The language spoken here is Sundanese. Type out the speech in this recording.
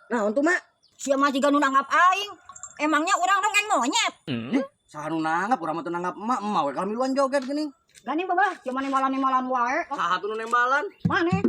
Nah, untuk Mak. Sia mah jiga nu nanggap aing. Emangnya urang dongeng monyet? Saha nu nanggap, urang mah teu nanggap emak, emak we kami luan joget geuning. Gani babah, sia mah nembalan-nembalan wae. Saha tuh nu nembalan? Maneh?